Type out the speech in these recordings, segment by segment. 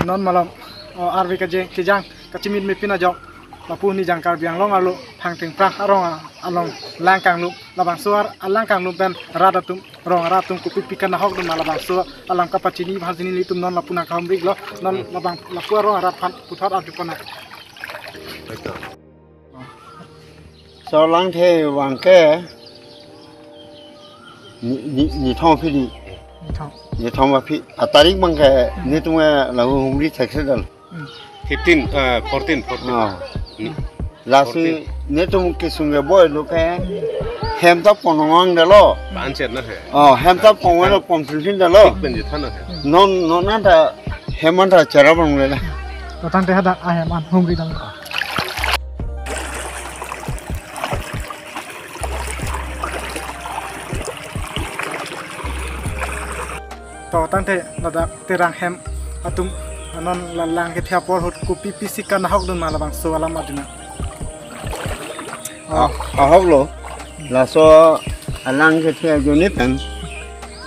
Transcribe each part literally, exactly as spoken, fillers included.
Non malom, o, arve kejeng, kejang, kachimit mepin ajok, lapu Nijang Karbi Anglong arlo, Phangtengprang arong a-, along lang kanglup, labangso ar-, alang kanglup pen rat atum, rong rat atum kopi pi kanahok dun ma labangso alam kapachini aphan si nelitum non lapu nangkahumri lo, non labang lapu arong arat aphan puthot arju pon nang. Laso langthe abangke ni, ni, nithom aphi ni. Nithom. Nithom aphi. Atarik abangke netum lahu humri thekse dal. Hmm. Fifteen, eh, fourteen, fourteen. Ah. Hmm. Lasi fourteen. Netum kesung keboi lo ke hem ta pon nangvang dalo. Panchet na he. Oh, hem ta pon lo pon phun phun dalo. Tik pen je thana he. Non, non anta hem anta cherap abang le na. To tangte hadak ahem an humri dang. To tangte ladak Terang hem atum non la lang kethe apor ahut kopi pisi kanahok dun ma labangso alam adina. Oh. Ah, ahok lo. Laso alang kethe ajoine pen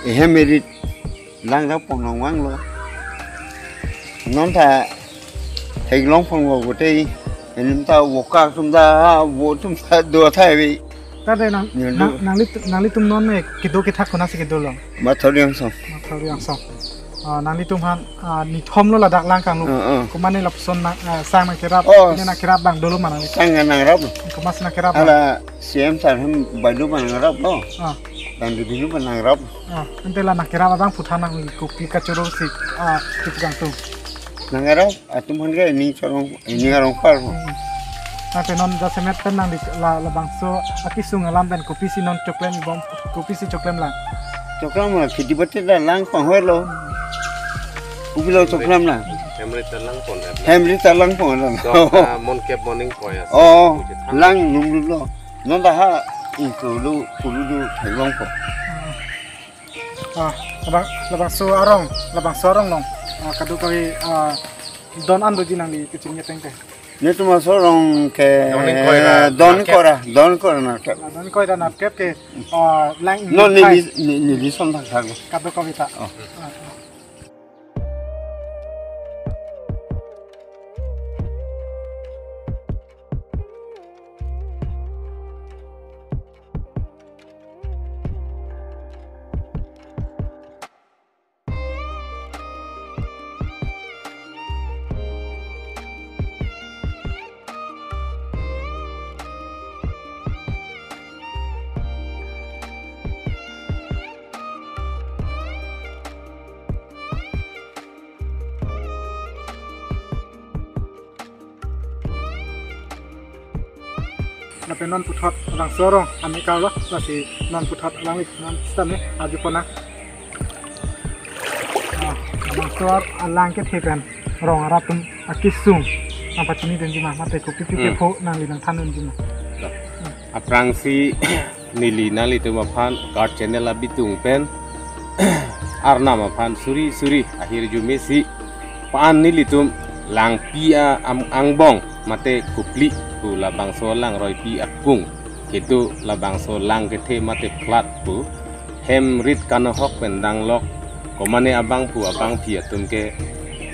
ehem erit lang ta pon nangvang lo. Non ta theklong pon lo gotei. Enim ta wokak atum ta, wo atum ta do thai ve. Tangte nang, nang, nangli, nanglitum non me kedo kethak konatsi kedo lo? Mathori angsong. Mathori angsong. Ah, nanglitum aphan, ah, nithom lo ladak lang kanglup. Ah, ah. Komatne lapuson nang, ah, sang nangkerap. Oh. Ne nangkerap abang dolo ma nangli? Sang nangrap. Komatsi nangkerap abang? Hala C M sir hem bailu abang nangrap lo. Ah. Dan di binu abang nangrap. Ah, ante la nangkerap abang puthan nangli kopi kachoro si, ah, kipjang tu. Nangrap atum aphan ke ening chorong, ening arong par. Hmm. Tangte non jasemet pen nangli la, labangso akesung alam pen kopisi non choklem bom, kopisi choklem lang? Choklem la, kheti bate la lang panghoilo. Hmm. Kopilo choklem lang? Hem rit ta lang pon er. Hem rit ta lang pon er. Dok, ah, mon kep moning koya. Oh, lang lum lum lo. Non ta ha ingkulu kulu du theklong po. Hmm. Ah, labang, labangso arong, labangso arong along. Ah, kadokave, ah, don an doji nangli kechini ateng ke? Netum laso arong ke don ingkoi ra, don narkep. Ingkoi ra, don ingkoi ra narkep. Ah, don ingkoi ra narkep ke, ah, lang non ingkoi. Neli, ne-, neli son thakthak lo. Kadokave ta. Oh. Ah, ah. Lapen non puthot labangso arong ame karlo, lasi non puthot alangli non sitame arju pon nang. Ah, labangso ar-, alang kethe pen rong arat atum akesung nangpachini dunji ma, mate kopi pi Hmm. kepho nangli nangthan dunji ma? Aphrangsi neli nanglitum aphan Guard Channel abitung pen Arnam aphan suri suri ahirjume si pan nelitum langpi a-, am-, angbong mate kopli pu labangso langroipi akung kedo labangso lang kethe mate flat pu hem rit kanahok pen danglok, komatne abangphu abangphi atum ke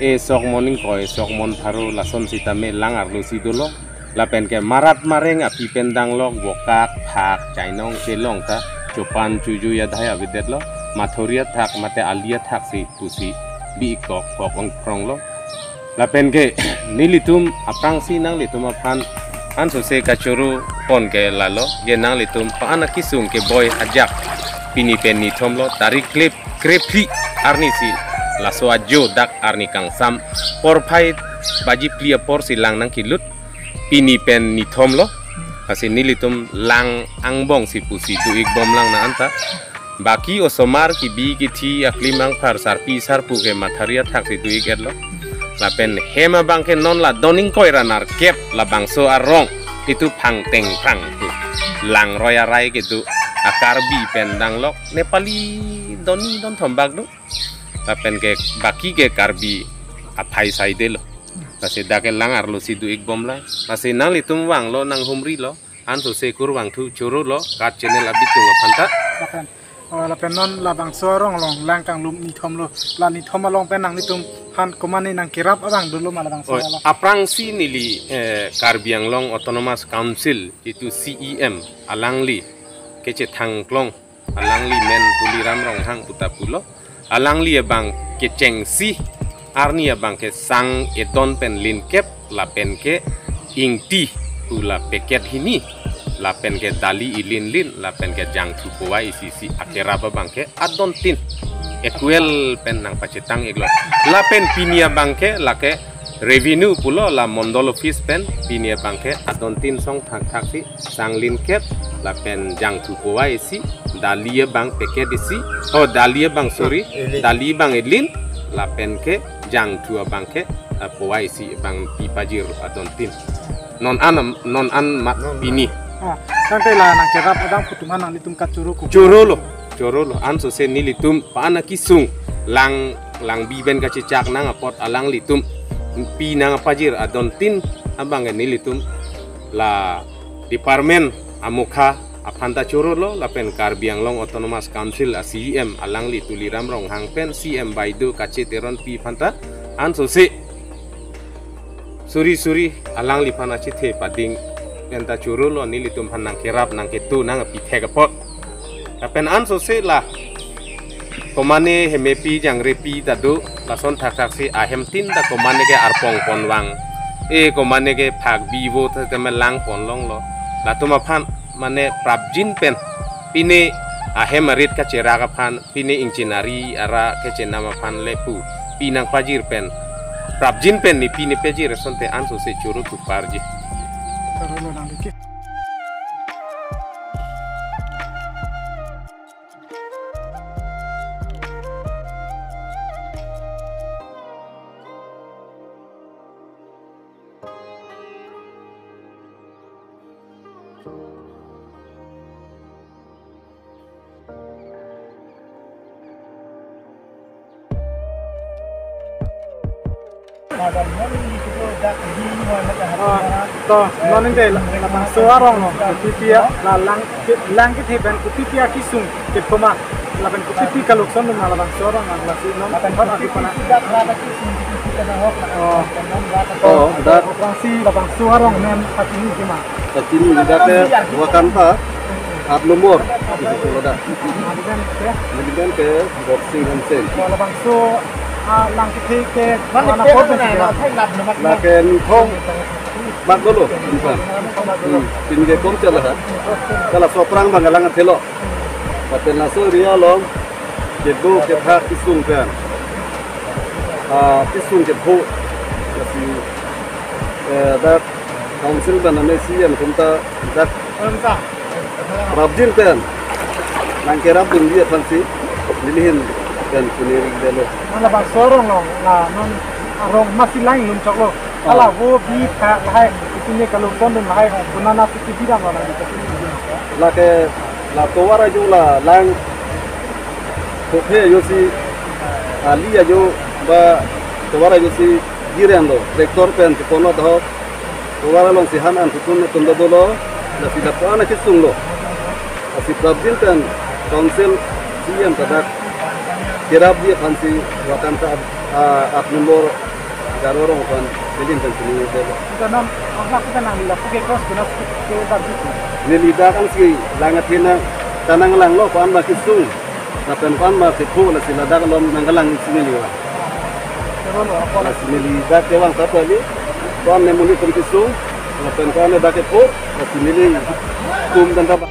e sok mon ingkoi sok mon pharo lason sitame lang arlo si dolo. Lapen ke marat mareng api pen danglok, wokak, phak, chainong chelong ta chopan chojui adhai avedetlo, mathori athak mate ali athak si pusi bi-ik kok kok ong phrong lo. Lapen ke nelitum aphrangsi nanglitum aphan ansose kachoro pon ke lalo, je nanglitum pan akesung keboi ajak pini pen nithom lo, tarik klep krephli arni si laso ajo dak arni kangsam porphai baji phli apor si lang nangkelut. Pini pen nithom lo. Lasi nelitum lang angbong si pusi do-ik bom lang na anta. Baki osomar kebi kethe aklim angphar sarpi sarpo ke mathari athak si do-ik etlo. Lapen hem abang ke non la don ingkoi ra narkep labangso arong itum Phangtengprang tu. Langroi arai kedo a-Karbi pen danglok Nepali doni don thom bak do. Lapen ke baki ke Karbi aphai saide lo. Lasi dak ke lang arlo si do-ik bom lang. Lasi nanglitum vanglo nanghumri lo. Ansose kurvangthu choro lo Guard Channel abitung aphan ta. Lapen Oh, lapen non labangso arong along lang kanglum nithom lo. La nithom along pen nanglitum aphan komatne nangkerap abang dolo ma labangso Oi, along? Aphrangsi neli, eh, Karbi Anglong Autonomous Council itu C E M alangli kechethangklong, alangli men Tuliram Ronghang puta pulo. Alangli abang kechengsi arni abang ke sang edon pen linkep lapen ke ingti pu la packet hini lapen ke dali ilin lin lapen ke jangthu puwa isi si akerap abang ke adontin equal pen nangpachetang iklo. Lapen pini abang ke lake revenue pulo la mondol office pen pini abang ke adontin song thakthak si sang linkep lapen jangthu puwa isi, dali abang packet isi, oh, dali abang, sorry, Ilin. Dali abang ilin lapen ke jangthu abang ke, ah, puwa isi abang pipajir adontin. Non an am-, non an mat Non an. Pini. Ah, tangte la nangkerap abang pu atum aphan nanglitum kachoro ko? Choro lo, choro lo. Ansose nelitum pa-an akesung lang, lang bi ben kachechak nang apot alanglitum pi nangpajir adontin abang ke nelitum la department amokha aphanta choro lo lapen Karbi Anglong Autonomous Council a C E M alangli Tuliram Ronghang pen C E M baido Kache Teronpi aphanta ansose suri suri alangliphan achethe pading penta choro lo nelitum aphan nangkerap nangketu nangpithek apot. Lapen ansose la komatne hemepi jangrepi ta do, lason thakthak si ahemtin ta komatne ke arpong ponvang, e komatne ke phak bivo ta tame lang ponlonglo. Latum aphan mane prapjin pen pine ahem arit kacherak aphan, pine ingchin ari ara kechenam aphan le pu pi nangpajir pen prapjin pen ne pi ne pajir asonte ansose choro thuparji. Choro lo nang dikit. Ah, to, non ningke la, labangso arong lo, kopi pi a, la lang ke, lang kethe pen kopi pi akesung kepho ma, lapen kopi pi kalokson dun ma labangso arong, la si non, lapen kopi pi dak la kesung, kopi pi kana hok, Oh. Oh, dak. Aphrangsi labangso arong men pachini ke ma? Pachini dak ke Wakanta, aat nombor, itu lo dak. Nelitum ke? Nelitum ke Boxing Hansen. Labangso, ah, lang kethe ke, mana ke pot mana, na, na, na, na. Lake nithom bak dolo, bukan. Hmm, pini ke kom chala ha. Kala so aphrang abang lang thelo. Lapen laso area along kedo kethak kesung pen, ah, kesung kepho, lasi, eh, dak council pen ame C E M atum ta dak prapjin pen nangkerap dunji aphansi nelihin pen chini ri delo. Mana labangso arong lo, la non arong masi lang lun choklo. Hala vo bi tha lahai, itum ne kalokson dun lahai, konat nat si bidam la nang. Lake la tovar ajo la lang kophe ajo si, ali ajo ba tovar ajo si giren lo, tractor pen si ponlo dahok, tovar along si han an sukun ne tunda dolo, lasi lapu-an akesung lo. Lasi prapjin pen council C E M ta dak kerapji aphansi Wakanta, ah, aat nombor Garo arong aphan nelitum pen chini delo. Ita nam, ahlak kita nang lila puke kos kuna puke dak gitu. Neli dak ansi lang athe nang, ta nanglang lo ko-an ba kesung. Lapen ko-an ba kepho lasi ladak along nanglang isi neli va. Terus lo, apa Lasi neli dak kevang ta pali. Ko-an ne monit atum kesung. Lapen ko-an ne dak kepho. Lasi nelitum dan ta ba.